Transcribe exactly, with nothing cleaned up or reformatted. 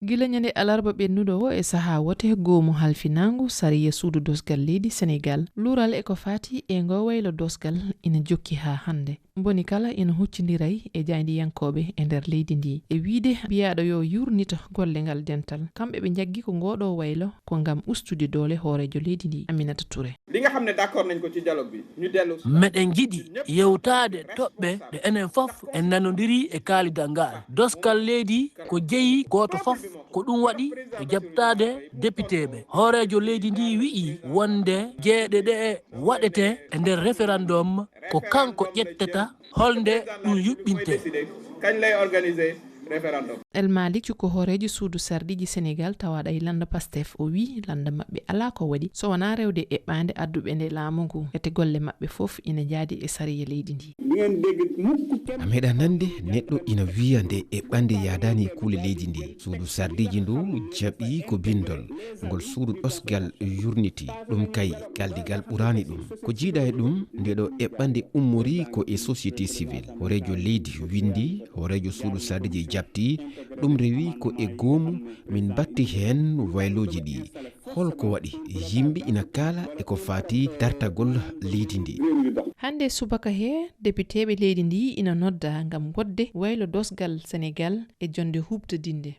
Gila ñande alarba ɓennuɗo o e sahaa wote goomu halfinaangu sariya suudu dosgal leydi Senegaal, luural e ko faati e ngo waylo dosgal ina jokki haa hannde. Mboni kala ina huccindiray e jaayndiyankooɓe e nder leydi ndi. E wiyde biyaaɗo yo yurnito golle ngal dental, kamɓe ɓe njaggi ko ngooɗo waylo ko ngam ustude doole hooreejo leydi ndi, Aminata Touré. Li nga xam ne d'accord nañ ko ci dialogue bi, ñu dellu si. Meɗen njiɗi yewtaade toɓɓe ɗe enen fof en nanondiri e kaalidal ngal. Doskal leydi ko jeyi gooto fof, ko ɗum waɗi e jaɓtaade depiteeɓe. Hooreejo leydi ndi wi'i wonde jeeɗe ɗe waɗete e nder référendum ko kanko ƴettata holnde ɗum yuɓɓinte. Kañ lay organiser référendum. El Malick ko hooreejo suudu sarɗiiji Senegaal tawaaɗo e lannda Pastef, o wiyi lannda maɓɓe alaa ko waɗi so wonaa rewde eɓɓaande adduɓe nde laamu ngu, ngati golle maɓɓe fof ina njaadi e sariya leydi ndi. A meeɗa nande neɗɗo ina wiya nde eɓɓande yaadaani e kuule leydi ndi. Suudu sarɗiiji ndu jaɓi ko binndol ngol suudu ɗosgal yurniti. Ɗum kay, kaldigal ɓuraani ɗum. Ko jiiɗa e ɗum, nde ɗo eɓɓande ummori ko e société civile. Hooreejo leydi winndi, hooreejo suudu sarɗiiji jaɓti. Ɗum rewi ko e goomu min mbatti heen waylooji ɗi. Hol ko waɗi yimɓe ina kaala e ko faati dartagol leydi ndi? Hannde subaka he, depiteeɓe leydi ndi ina nodda ngam waɗde waylo dosgal Senegaal e jonnde huuɓtodinnde.